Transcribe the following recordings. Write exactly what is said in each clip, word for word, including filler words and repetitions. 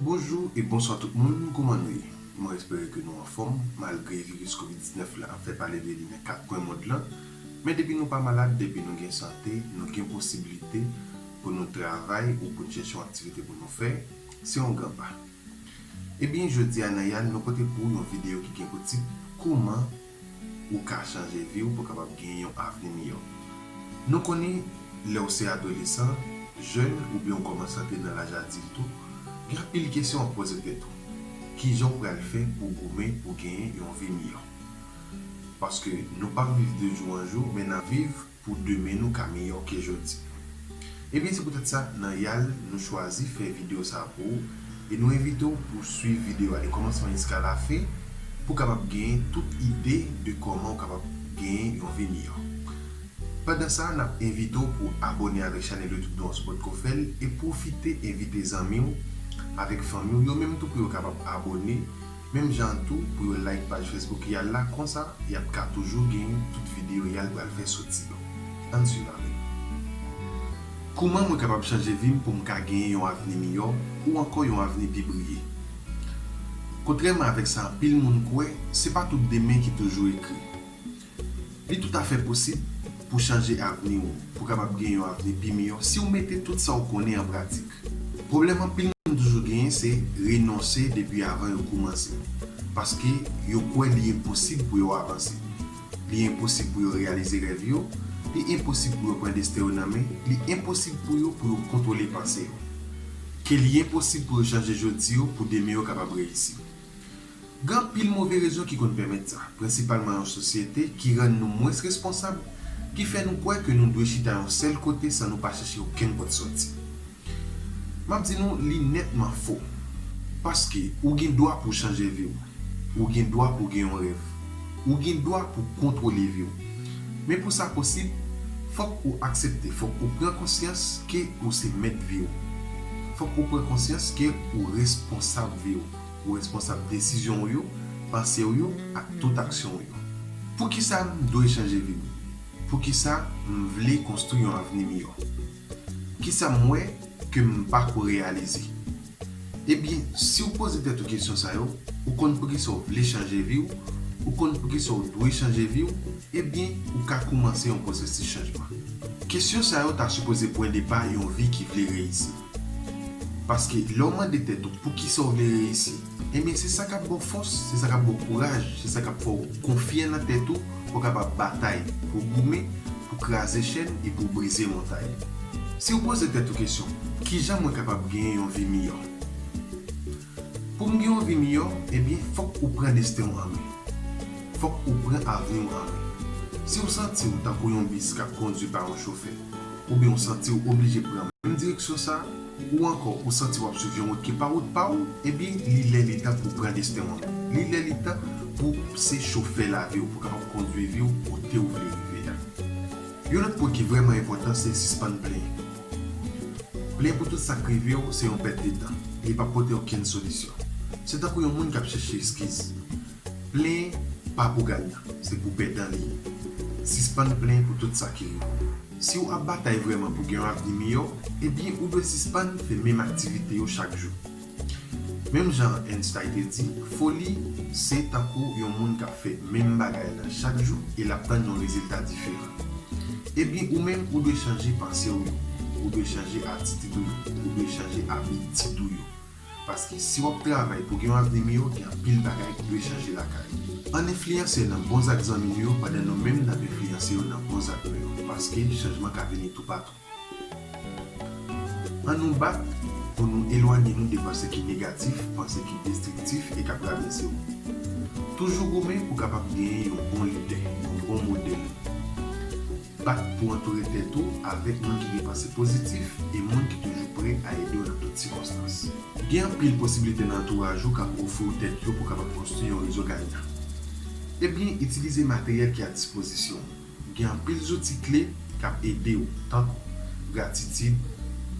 Bonjou e bonswa tout moun, kòman nou ye? Mwen espere ke nou anfòm, malgre viris kovid diznèf la ap fè pale de li nan kat kwen mond lan. Men depi nou pa malad, depi nou gen sante, nou gen posiblite pou nou travay ou pou n chèche yon aktivite pou nou fè, se yon gran pa. Ebyen, jodi a nan Yal, nou pote pou ou yon videyo ki gen pou tit Kòman ou ka chanje vi w pou w kapab gen yon avni miyò. Nou konnen, lè w se adolesan, jèn, oubyen w kòmanse antre nan laj adilt ou, gen anpil kesyon w ap poze tèt ou. Kijan w pral fè pou w goumen pou w genyen yon vi miyò? Paske nou p ap viv de jou an jou, men n ap viv pou demen nou ka miyò ke jodi. Ebyen, se poutèt sa, nan Yal, nou chwazi fè videyo sa a pou ou, e nou envite w pou w swiv videyo a de kòmansman jiska lafen, pou w kapab genyen tout ide de kòman w kapab genyen yon vi miyò. Pandan sa, n ap envite w pou w abòne avèk chanèl YouTube nou an si w potko fè l, e pwofite envite zanmi w avèk fanmi w, yo menm tou pou yo kapab abòne, menm jan an tou pou yo like paj Facebook Yal la, konsa y ap ka toujou gen tout videyo Yal pral fè soti yo. Ann swiv avè m. Kòman mwen kapab chanje vi m pou m ka genyen yon avni miyò ou ankò yon avni pi briye? Kontrèman avèk sa anpil moun kwè, se pa tout demen ki toujou ekri. Li toutafè posib pou chanje avni w, pou w kapab gen yon avni pi miyò si w mete tout sa w konnen an pratik. Pwoblèm anpil moun toujou genyen se renonse depi avan yo koumanse, paske yo kwè li enposib pou yo avanse. Li enposib pou yo reyalize rèv yo, li enposib pou yo pran desten yo nan men, li enposib pou yo pou yo kontwole panse yo. Ke li enposib pou yo chanje jodi yo pou demen yo kapab reyisi. Gen anpil move rezon ki konn pèmèt sa, prensipalman yon sosyete ki rann nou mwens responsab, ki fè nou kwè ke nou dwe chita yon sèl kote san nou pa chèche okenn pòt sòti. M ap di nou, li nètman fo. Paske ou gen dwa pou w chanje vi w. Ou gen dwa pou w gen yon rèv. Ou gen dwa pou w kontwole vi w. Men pou sa posib, fòk ou aksepte, fòk ou pran konsyans ke ou se mèt vi w. Fòk ou pran konsyans ke ou responsab vi w. Ou responsab desizyon w yo, panse w yo, ak tout aksyon w yo. Poukisa m dwe chanje vi m? Poukisa m vle konstwi yon avni miyò? Kisa m wè ke m pa ko reyalize? Ebyen, si w poze tèt ou kesyon sa yo, ou konn poukisa w vle chanje vi w, ou konn poukisa w dwe chanje vi w, ebyen, ou ka koumanse yon pwosesis chanjman. Kesyon sa yo ta sipoze pwen depa yon vi ki vle reyisi. Paske lè w mande tèt ou poukisa w vle reyisi, ebyen, se sa k ap ba w fòs, se sa k ap ba w kouraj, se sa k ap fè w konfyan nan tèt ou pou w kapab batay, pou w goumen, pou w kraze chèn e pou w brize montay. Si w poze tèt ou kesyon, kijan mwen kapab genyen yon vi miyò? Pou m gen yon vi miyò, ebyen, fòk ou pran desten w an men. Fòk ou pran avni w an men. Si w santi w tankou yon bis k ap kondui pa yon chofè, oubyen w santi w oblije pran menm direksyon sa, ou ankò ou santi w ap swiv yon wout ki pa wout pa w, ebyen, li lè li tan pou w pran desten w an men. Li lè li tan pou se chofè lavi w, pou w kapab kondui vi w kote w vle rive a. Yon lòt pwen ki vrèman enpòtan, se sispann plenyen. Plenyen pou tout sa k rive w, se yon pèt de tan. Li p ap pote okenn solisyon. Se tankou yon moun k ap chèche eskiz. Plenyen pa pou ganyan, se pou pèdan li ye. Sispann plenyen pou tout sa ki rive w. Si w ap batay vrèman pou gen yon avni miyò, ebyen, ou dwe sispann fè menm aktivite yo chak jou. Menm jan Einstein te di, foli se tankou yon moun k ap fè menm bagay la chak jou e l ap tann yon rezilta diferan. Ebyen, ou menm, ou dwe chanje panse w yo, ou dwe chanje atitid ou yo, ou dwe chanje abitid ou yo. Paske si w ap travay pou gen yon avni miyò, gen anpil bagay ki dwe chanje lakay ou. Ann enfliyanse nan bon zak zanmi nou yo pandan nou menm n ap enfliyanse yo nan bon zak nou yo, paske chanjman ka vini toupatou. Ann nou bat pou nou elwanye nou de panse ki negatif, panse ki destriktif e k ap rablese w. Toujou goumen pou w kapab genyen yon bon lidè, yon bon modèl. Bat pou antoure tèt ou avèk moun ki gen panse pozitif e moun ki toujou prè a ede w nan tout sikonstans. Gen anpil posiblite nan antouraj ou k ap ofri w tèt yo pou w kapab konstwi yon rezo ganyan. Ebyen, itilize materyèl ki a dispozisyon w. Gen anpil zouti kle k ap ede w, tankou gratitid,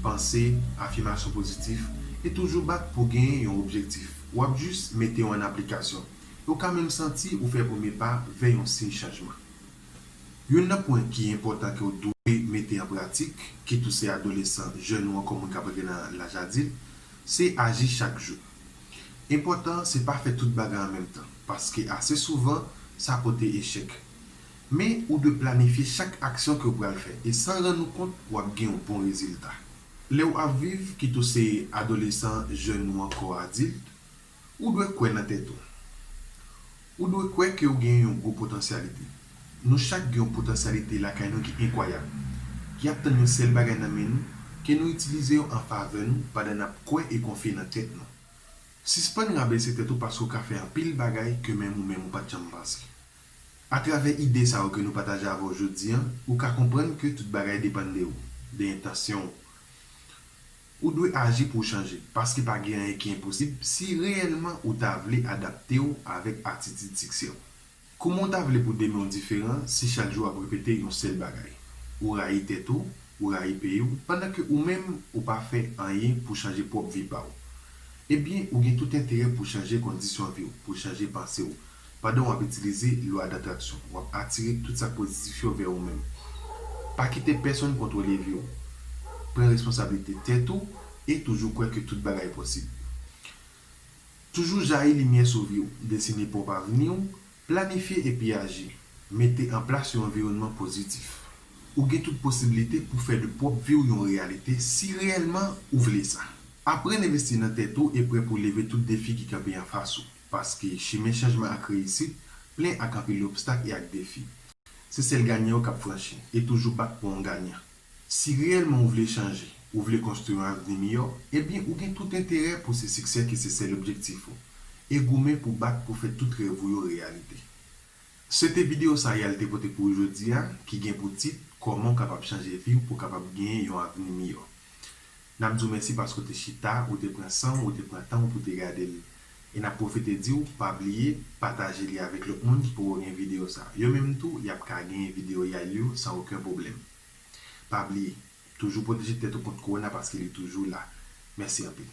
panse, afimasyon pozitif, e toujou bat pou w genyen yon objektif. W ap jis mete yo an aplikasyon. E w ka menm santi ou fè premye pa vè yon siy chanjman. Youn nan pwen ki enpòtan ke w dwe mete an pratik, kit ou se adolesan, jèn ou ankò moun k ap rantre nan laj adilt, Se aji chak jou. Enpòtan an se pa fè tout bagay an menm tan, paske ase souvan, sa pote echèk. Men ou dwe planifye chak aksyon ke w pral fè, e san rann ou kont, w ap gen yon bon rezilta. Lè w ap viv, kit ou se adolesan, jèn ou ankò adilt, ou dwe kwè nan tèt ou. Ou dwe kwè ke w gen yon gwo potansyalite. Nou chak gen yon potansyalite lakay nou ki enkwayab, ki ap tann yon sèl bagay nan men nou, ke nou itilize yo an favè nou pandan n ap kwè e konfye nan tèt nou. Sispann rabese tèt ou paske w ka fè anpil bagay ke menm ou menm ou pa t janm panse. Atravè ide sa yo ke nou pataje avè w jodi a, ou ka konprann ke tout bagay depann de ou, de entansyon w. Ou dwe aji pou w chanje, paske pa gen anyen ki enposib si reyèlman ou ta vle adapte w avèk atitid siksè w. Kouman w ta vle pou demen w diferan si chak jou w ap repete yon sèl bagay? Ou rayi tèt ou, ou rayi peyi w, pandan ke ou menm ou pa fè anyen pou chanje pwòp vi pa w. Ebyen, ou gen tout enterè pou chanje kondisyon vi w, pou chanje panse w. Pandan w ap itilize lwa datraksyon, w ap atire tout sa k pozitif yo vè ou menm. Pa kite pèsonn kontwole vi w. Pran responsablite tèt ou e toujou kwè ke tout bagay posib. Toujou jayi limyè sou vi w, desine pwòp avni w, planifye epi aji. Mete an plas yon anviwònman pozitif. Ou gen tout posiblite pou fè de pwòp vi w yon reyalite si reyèlman ou vle sa. Aprann envesti nan tèt ou e prè pou leve tout defi ki kanpe anfas ou, paske chimen chanjman ak reyisit plen ak anpil obstak e ak defi. Se sèl ganyan yo k ap franchi, e toujou bat pou yon ganyan. Si reyèlman ou vle chanje, ou vle konstwi yon avni miyò, ebyen ou gen tout enterè pou se siksè ki se sèl objektif ou, e goumen pou bat pou fè tout rèv ou yo reyalite. Se te videyo sa Yal te pote pou ou jodi a, ki gen pou tit Kòman w kapab chanje vi w pou w kapab genyen yon avni miyò. N ap di w mèsi paske w te chita, ou te pran san w, ou te pran tan w pou te gade l. E n ap pwofite di w, pa bliye pataje li avèk lòt moun ki poko gen videyo sa. Yo menm tou, y ap ka genyen videyo Yal yo san okenn pwoblèm. Pa bliye, toujou pwoteje tèt ou kont kowona paske li toujou la. Mèsi anpil.